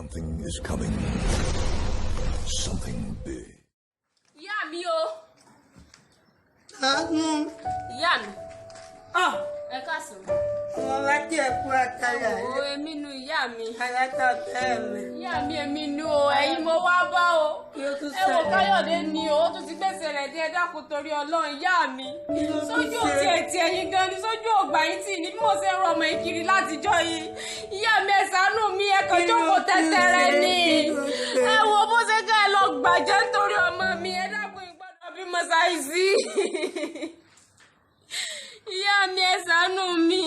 Something is coming. Something big. Ìyá mi o. Àánú. Ìyá mi. Ah, Ẹ káàsán. Mo bá tí ẹ kú àtàlà. O èmi nu, ìyá mi. Aláta bẹ́ẹ̀ mi. Ìyá mi, èmi nu o, ẹ̀yin mo wá bá o. Kí ló tún Ẹ wò ṣẹlẹ̀? Káyọ̀dé ni o, ó tún ti gbèsè rẹ̀ dé. Ẹ dákun torí Ọlọ́run, ìyá mi. Kí ló tún Sójú ṣe? òtí ẹ̀ tí ẹ̀yin gan ni sójú ògbà yín tì ní bí mo ṣe ń rọ ọmọ ìkiri látijọ́ yìí. Ìyá mi, ẹ ṣàánú mi, ẹ kàn Kí ló jókòó tún tẹ́tẹ́rẹ́ ṣe? ni. Kí ló ṣe? Ẹ wo bó ṣe ká ẹ lọ gbàjẹ́ nítorí ọmọ mi. Ẹ dákun, ìgbọ́dọ̀ bí mo ṣàìsí. Ìyá mi, ẹ ṣàánú mi.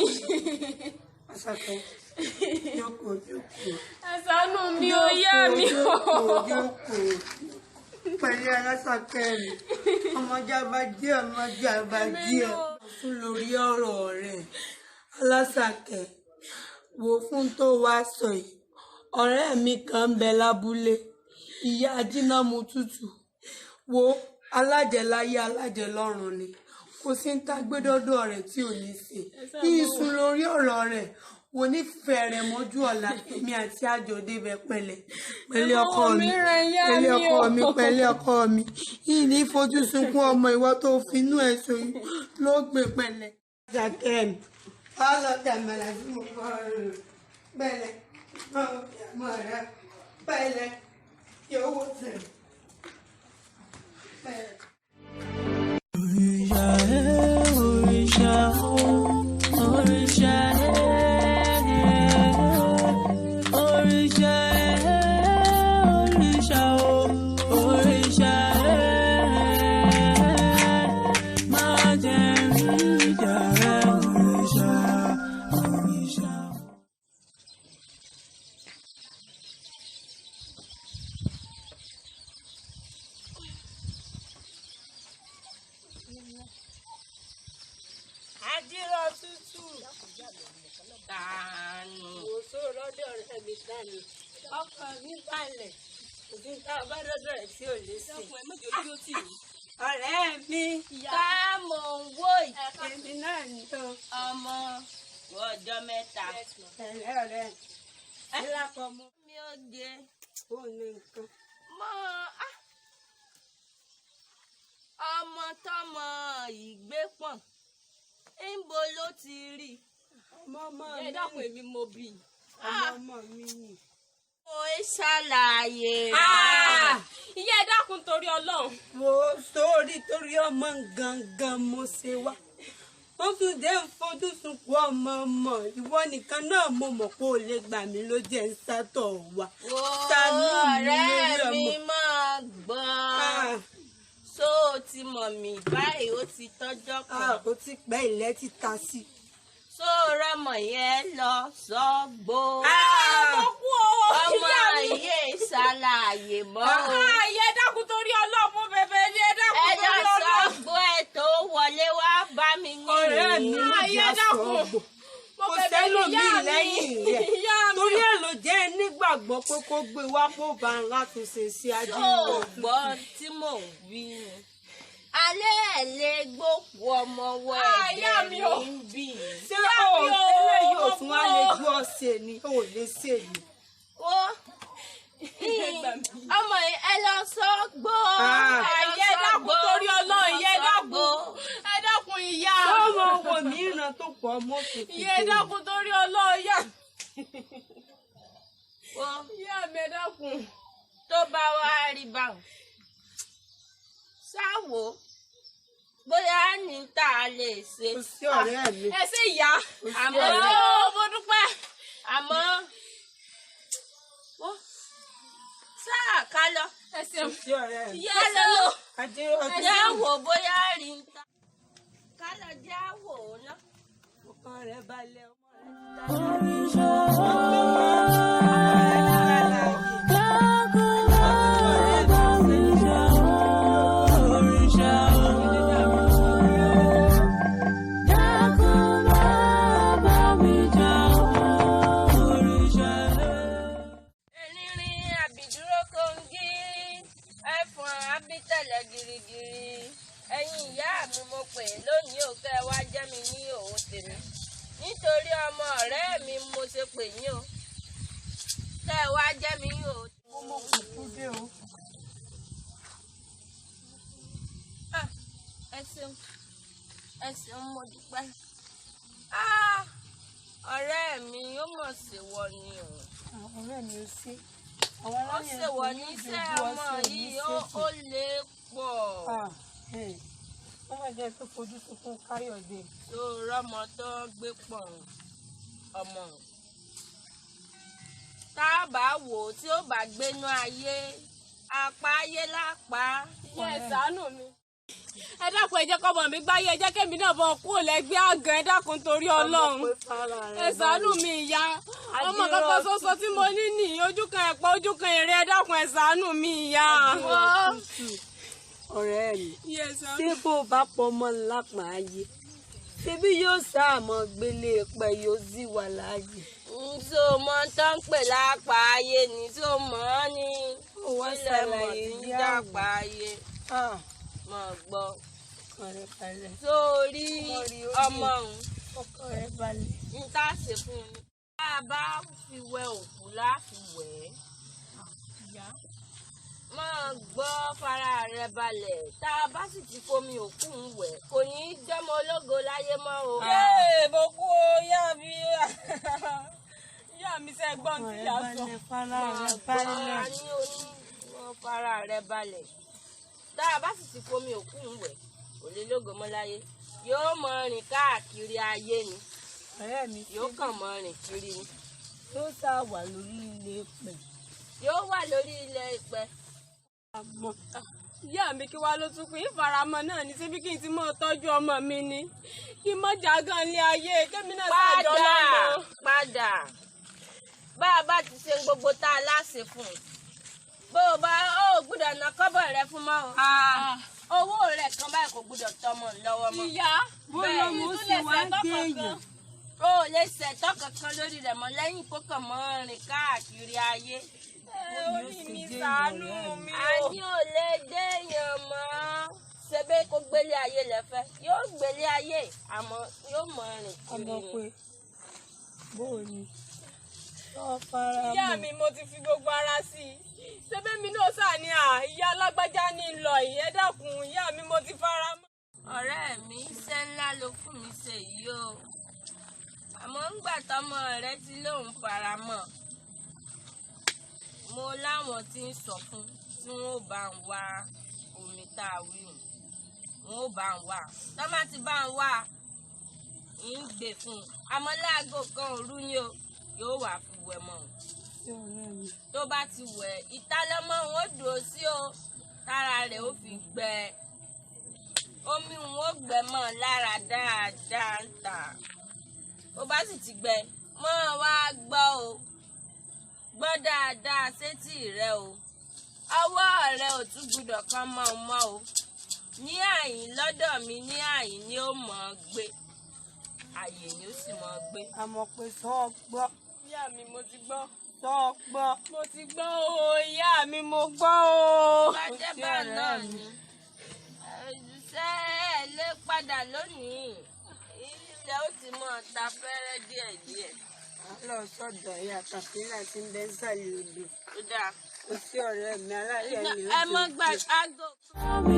Àṣàkẹ́, jókòó, jókòó. Ẹ ṣàánú mi o, ìyá mi o. Jókòó, jókòó. Pẹ̀lú Alásàkẹ́ mi, ọmọjàmbá díẹ̀, ọmọjàmbá díẹ̀. Fún lórí ọ̀rọ̀ rẹ̀, Alásàkẹ́, wò fún tó wá sọ yìí. Ọ̀rẹ́ mi kan ń bẹ lábúlé, ìyá Ajínámu tútù. Wo alájẹláyé alájẹlọ́run ni. Kò sí ń tá gbé dọ́dọ̀ rẹ̀ tí ò ní ṣe. Ìsùn lórí ọ̀rọ̀ rẹ̀ wò ní fẹ̀rẹ̀ mọ́jú ọ̀la, èmi àti àjọ débẹ̀ pẹ̀lẹ́ pẹ̀lẹ́ ọkọ mi, pẹ̀lẹ́ ọkọ mi, pẹ̀lẹ́ ọkọ mi. Yìí ní fojú sunkún ọmọ, ìwọ tó finú ẹ̀ sóyún ló gbé pẹ̀lẹ́. Jàkẹ́ mi, wàá lọ tẹ̀mẹ̀lẹ̀ sí mo fọ́ rẹ̀ pẹ̀lẹ́ ọmọ rẹ̀ pẹ̀lẹ́ yóò wò tẹ̀ pẹ̀lẹ́. Òrìṣà ẹ, òrìṣà o, òrìṣà ẹ, òrìṣà ẹ, òrìṣà o, òrìṣà ẹ, má jẹ́ rí ìjà rẹ, òrìṣà, òrìṣà. Àdìrọ̀ tútù. Tànù. Kò só lọ́dọ̀ rẹ̀ mi dání. Ọkàn mi balẹ̀. Kò sí tá a bá dọ́dọ̀ rẹ̀ tí ò lè sè. Ọ̀rẹ́ mi. Ká mò ń wò yìí. Èmi náà ní o. Ọmọ ọjọ́ mẹ́ta. Ẹ̀lẹ́ ọ̀rẹ́ mi. Ẹ lákọ̀ mọ́. Mi ò jẹ. Ó ní nǹkan. Mọ́ á. Ọmọ tọmọ ìgbépọ̀n. Ńbo ló ti rí? Ọmọ ọmọ Ẹ mi. dákun, èmi mo bí. Ọmọ ọmọ mi ni. Mo ń ṣàlàyé. Ìyá, ẹ dákun torí Ọlọ́run. Wo sórí torí ọmọ gangan mo ṣe wá. Wọ́n tún dé ń fojú sunkún ọmọ ọmọ. Ìwọ nìkan náà mo mọ̀ pé o lè gbà mí ló jẹ́ ń sátọ̀ wá. Wo Ṣàánú mi ọ̀rẹ́ lórí mi ọmọ. máa gbọ́. Ah. Ṣó o ti mọ̀ mí báyìí? Ó ti tọ́jọ́ kan. Ah, ó ti pẹ́, ilẹ̀ ti ta sí. Ṣó o rọmọ yẹn lọ sọ́gbó? Mo kú o. Ọmọ Ìyá mi. yìí ṣàlàyé mọ́ o. Ìyá, ẹ dákun torí Ọlọ́run, mo bẹ̀bẹ̀ ní ẹ dákun Ẹ lọ torí Ọlọ́run. sọ́gbó, ẹ tó wọlé wá bá mi ní. Ọ̀rẹ́ mi, má Ah, ìyá, jẹ́ dákun. sọ́gbò. Mo Kò bẹ̀bẹ̀ ní sẹ́lòmíì ìyá mi. lẹ́yìn rẹ̀. Ìyá mi. Torí ẹ̀ ló jẹ́ nígbàgbọ́ pé kó gbé wá kó bá ń láti ṣe sí Tó ajínigbé. o gbọ́ tí mò ń wí ni. Alẹ́ ẹ̀ lè gbókù ọmọ wọ Ah, ìyá ẹ̀jẹ̀ mi o. mi ń bì. Ṣé Ìyá o mi o, tẹ́lẹ̀ yóò mo tún wá lè kú o. ju ọ̀sẹ̀ ni o lè ṣe ni. Wo ọmọ yìí, ẹ lọ sọ́gbó. Ah. Ẹ lọ Ìyá, ẹ dákun sọ́gbó. torí Ọlọ́run, ìyá, ẹ Lọ dákun. sọ́gbó. Ẹ dákun, ìyá. Ọmọ wo mìíràn tó pọ̀ mọ́ tuntun. Ìyá, ẹ dákun torí Ọlọ́run, ìyá. Wo Ìyá mi, ẹ dákun. tó bá wá rí báwọn. Ṣáwo bóyá ní tá a lè ṣe. Kò sí ọ̀rẹ́ mi. Ẹ ṣé, ìyá. Àmọ́ Ó mo dúpẹ́. Àmọ́ wọ́n sáà ká lọ. Ẹ ṣeun. Kò sí ọ̀rẹ́ mi. Ìyá, ẹ ṣé o. Adéró Já wò bóyá rí n ta. Ká lọ já wò ó ná. Ọkàn rẹ̀ balẹ̀, ọmọ rẹ̀ Òrìṣà o, ti ta. dákun má bá mi jà o, òrìṣà o. Dákun má bá mi jà o, òrìṣà ẹ. Enírin àbìdúró kóńgí, ẹfọ̀n àbítẹ̀lẹ̀ girigiri. Ẹ̀yin ìyá mi, mo pè lónìí ò kẹ́ ẹ wá jẹ́ mi ní òun tèmi. Nítorí ọmọ ọ̀rẹ́ mi mo ṣe pè yín o. Kẹ́ ẹ wá jẹ́ mi o. Ó mọ̀ kó kú dé o. Ah, ẹ ṣeun, ẹ ṣeun, mo dúpẹ́. Ọ̀rẹ́ mi, ó mọ̀ ṣèwọ ni o. Ọ̀rẹ́ mi ò sí. Àwọn Ó aláyẹ̀ ṣèwọ níṣẹ́ ọmọ yìí, ó lè pọ̀. Wọ́n máa jẹ́ tó fojú sunkún Káyọ̀dé. Tó rọ́mọ tó gbé pọ̀ ọmọ. Tá a bá wò ó, tí ó bá gbénú ayé, apá ayé lápá. Ìyá, ẹ ṣàánú mi. Ẹ dákun, ẹ jẹ́ kọ́mọ mi gbáyé, ẹ jẹ́ kémi náà bọ̀ kúrò lẹ́gbẹ́ àgàn. Ẹ dákun torí Ọlọ́run. Ẹ ṣàánú mi, ìyá. Ọmọ kankan ṣoṣo tí mo ní nìyí, ojú kan ẹ̀pọ̀, ojú kan èrè. Ẹ dákun, ẹ ṣàánú mi, ìyá. Ọ̀rẹ́ mi, Ìyá, ẹ ṣàánú. ṣé bó bá pọ̀ mọ́ lápá ayé, ṣebí yóò sáàmọ́ gbélé pẹ̀, yóò sì wà láàyè? Tó mọ tó ń pè lápá ayé ni, tó mọ̀ ọ́ ni. Ó wá Ilẹ̀ mọ̀ ṣàlàyé tí ń yá. dàpá ayé mọ̀ gbọ́. Ọkàn rẹ balẹ̀. Sórí ọmọ òun, Ọkàn rẹ balẹ̀. ń tá a ṣe fún un. Tá a bá fi wẹ òkú láfi wẹ̀ ẹ́. Máa gbọ́, fara rẹ balẹ̀. Tá a bá sì ti fomi òkú ń wẹ̀, kò ní í jọ́mọ ológo láyé mọ́ o. Yéè, mo kú o, ìyá mi. Ìyá mi, ṣe gbọ́n tí ìyá sọ? Fara rẹ A balẹ̀. ní oní wọn, fara rẹ balẹ̀. Tá a bá sì ti fomi òkú ń wẹ̀, kò lè lógo mọ́ láyé. Yóò mọ rìn káàkiri ayé ni. Ọ̀rẹ́ mi, Yóò kàn mọ rìn kiri ni. yóò sáà wà lórí ilé pẹ̀. Yóò wà lórí ilẹ̀ ìpẹ́. Àmọ́ Ìyá mi, kí wá ló tún kù? Ìfaramọ́ náà ní síbí kí n ti mọ́ tọ́jú ọmọ mi ni, kí n mọ́ jágán ilé ayé kémi náà ṣáàjọ Padà lọ́mọ. padà, bá a bá ti ṣe gbogbo tá a láṣẹ fún un, bó o bá ó gbúdọ̀ ná kọ́bọ̀ rẹ fún mọ́ o, owó rẹ kan báyìí kò gbúdọ̀ tọmọ lọ́wọ́ mọ́. Ìyá, bó Bẹ́ẹ̀ lọ́mọ ó tún sì lè wá ṣẹ̀tọ́ dé kankan. èèyàn. O ò lè ṣẹ̀tọ́ kankan lórí rẹ̀ mọ́ lẹ́yìn kó kàn mọ́ rìn káàkiri ayé. Ẹ, orí mi, ṣàánú mi A o. ní ò lè déèyàn mọ́, ṣebí kó gbélé ayé lẹ́fẹ́, yóò gbélé ayé, àmọ́ yóò mọ rìn kiri Ọmọ ni. pé bó o ní tó fara Ìyá mọ́. mi, mo ti fi gbogbo ara sí i, ṣebí mi náà sáà ni à ìyá alágbájá ní lọ yìí. Ẹ dákun, ìyá mi, mo ti fara mọ́. Ọ̀rẹ́ mi, iṣẹ́ ńlá ló fún mi ṣe yìí o, àmọ́ ńgbà tọmọ rẹ ti lóun fara mọ́, mo láwọn tí ń sọ fún tí wọn ò bá ń wá omi tá a wí hùn, wọn ò bá ń wá. Tọ́mà ti bá ń wá, ń gbé fún un, àmọ́ láago 1 òru ni o yóò wà fi wẹ̀ mọ́ o. Sí ọ̀rẹ́ mi. Tó bá ti wẹ̀, ìtálọ́mọ́ wọn ó dúró sí o, tára rẹ̀ ó fi gbẹ, omi wọn ó gbẹ mọ́ ọ lára dáadáa ń tà. Bó bá sì ti gbẹ mọ́ ọ, wá gbọ́ o, gbọ́ dáadáa sétí rẹ o, ọwọ́ rẹ ò tún gbúdọ̀ kán mọ́ ọ mọ́ o. Ní àyín lọ́dọ̀ mi, ní àyín ni ó mọ̀ ọ́ gbé, àyè ni ó sì mọ̀ ọ́ gbé. Àmọ̀ pé sọ ọ gbọ́. Ìyá mi, mo ti gbọ́. Sọ ọ gbọ́. Mo ti gbọ́ o, ìyá mi, mo gbọ́ o. Bàjẹ́ bá náà ni ṣé ẹ lè padà lónìí, ilẹ̀ ó ti mọ̀ ta fẹ́rẹ́ díẹ̀díẹ̀. À ń lọ sọ́dọ̀ ìyá Kàfílà tí ń bẹ sàlẹ̀ odò. Ó dáa. Kò sí ọ̀rẹ́ mi, aláyẹ̀ ni ó Ẹ mọ́ jòjò. gbà aago. Mi